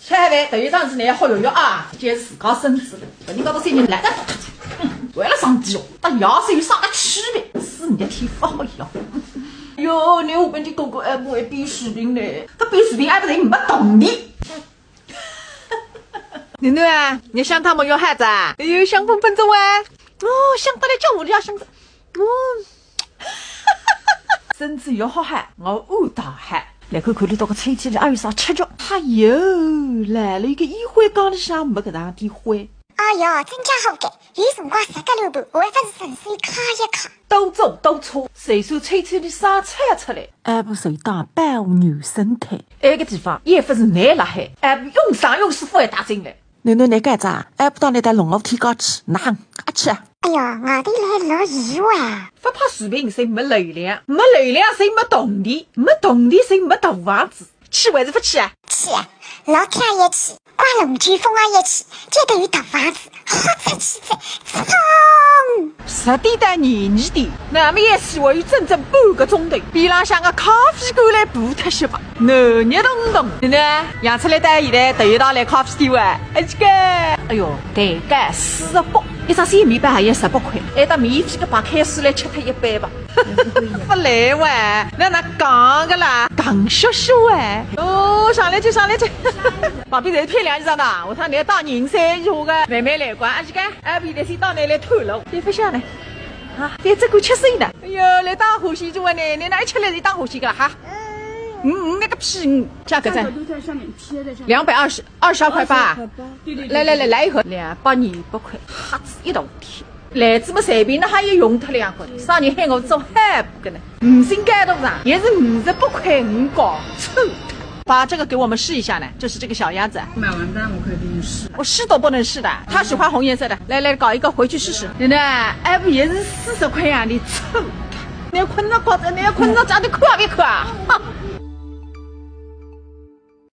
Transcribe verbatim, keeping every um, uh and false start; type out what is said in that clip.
吃饭头一桩事呢，好用用啊，搿是自家孙子了，勿能搞到三年来得，哼，为了上帝哦，搭爷孙有啥个区别？是你的天发好呀。哟，你下半天哥哥还不会比视频呢，搿比视频还不得没动力。囡囡啊，你香汤没有孩子啊？哎呦，香喷喷中啊！哦，香得来叫我的呀，香得，哦。孙子要好喊，我悟道喊。来看看里头个抽屉里还有啥吃着。哎呦，来了一个烟灰缸里向没搿样的灰。哎哟，真家伙个，有辰光十个萝卜，我还不是顺手揩一揩。多做多错，随手抽抽里啥菜出来。还不是一档保牛生态。埃个地方也不是难辣海，还不用上用师傅还打进来。囡囡，你干啥？还不到那搭弄我天高去，拿啊去啊！哎哟，外头来落雨哇！勿拍视频，谁没流量？没流量，谁没动力？没动力，谁没大房子？去还是勿去啊？去，老天也去，刮龙卷风啊也去，这都有大房子，豁出去再冲！十点到廿二点，那么也是我有整整半个钟头，边浪向个咖啡馆来补脱歇吧。热热腾腾，现在养出来到现在头一趟来咖啡店哇，哎这个，哎哟，蛋糕四十八，一只鲜面包还要十八块，还搭免费个白开水来吃脱一杯吧。勿来哇，那哪讲个啦？讲笑笑哎。哦，上来去，上来去。旁边侪是漂亮衣裳的，我看你要当人山人海个，慢慢来逛，而且个，哎，现在先到那来探路，对勿下来。啊，对这个吃水的。哎哟，来当欢喜做呢，你哪一吃来是当欢喜个啦哈？嗯，嗯，那个屁，嗯，价格在价格都在上面贴在上面。两百二十，二十二块八。二十二块八。对对对。来来来，来一盒，两百二十八块，哈子一道贴。篮子么随便哪哈也用脱两个，啥人喊我做海补个呢？五星街道上也是五十八块五角，臭。把这个给我们试一下呢，就是这个小鸭子。买完单我可以给你试。我试都不能试的，他喜欢红颜色的。来来，搞一个回去试试。奶奶，哎，不也是四十块洋钿，臭。你要困着觉，你要困着觉，你哭啊别哭啊？